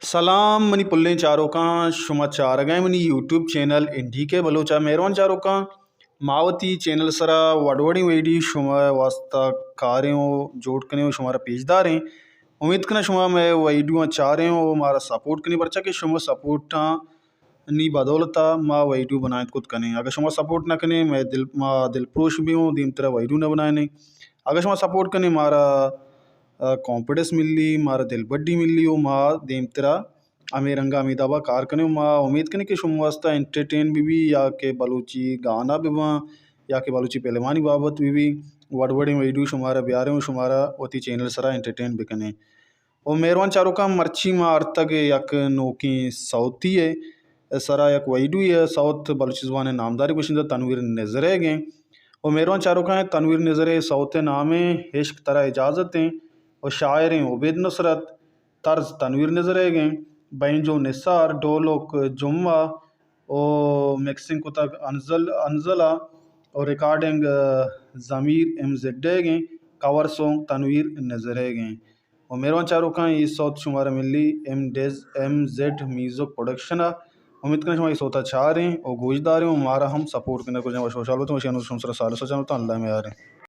سلام منی پلیں چاروکاں، شما چارگ ءَ منی یوٹیوب چینل این ڈی کے بلوچ ءَ۔ مہروان چاروکاں، ما وتی چینل سرا وڑ وڑیں ویڈیو شما واسطہ کاریں و جوڑ کنیں و شمارا پیش داریں۔ امید کناں شما مئے ویڈیواں چاریں و مارا سپورٹ کنیں، پرچا کہ شما سپورٹاں نی بدولت ءَ ما ویڈیو بنائینت کت کنیں۔ اگہ شما سپورٹ نہ کنیں، مئے دل، ما دلپروش بی اوں، دیمترا ویڈیو نہ بنائینیں۔ اگہ شما سپورٹ کنیں، مارا، آ، کانفیڈنس ملی، مارا دلبڈی ملی و ما دیمترا ہمے رنگا ہمے دابا کار کنیں و ما امید کنیں کہ شما واسطہ انٹرٹین بہ بی یا کہ بلوچی گانا بہ باں یا کہ بلوچی فلمانی بابت بہ بی، وڑ وڑیں ویڈیو شمارا بیاریں و شمارا وتی چینل سرا انٹرٹین بکنیں۔ و مہروان چاروکاں، مرچی ما آرتگ یک نوکیں سوتی ءِ سرا، یک ویڈیو ءِ سوت بلوچی زبان ءِ نامداریں گشندہ تنویر نزرگ ایں۔ و مہروان چاروکاں، تنویر نزرگ ءِ سوت ءِ نام ایں عشق ترا اجازت ایں و شاعر ایں عبید نصرت، طرز تنویر نزرگ ایں، بینجو نثار، ڈولک جمعہ و مکسنگ کتگ انزل، انزل ءَ و ریکارڈنگ، آ، ضمیر ایم زیڈ ایں، کور سونگ تنویر نزرگ ایں۔ و مہروان چاروکاں، اے سوت شمارا ملی M Ds M Z music production ءَ۔ امید کناں شما اے سوت ءَ چاریں و گوش داریں و مارا ہم سپورٹ کنیں۔ کجا وش وشحال بتیں، وشی انو شمسر سال سچان بتاں، اللہ میاریں۔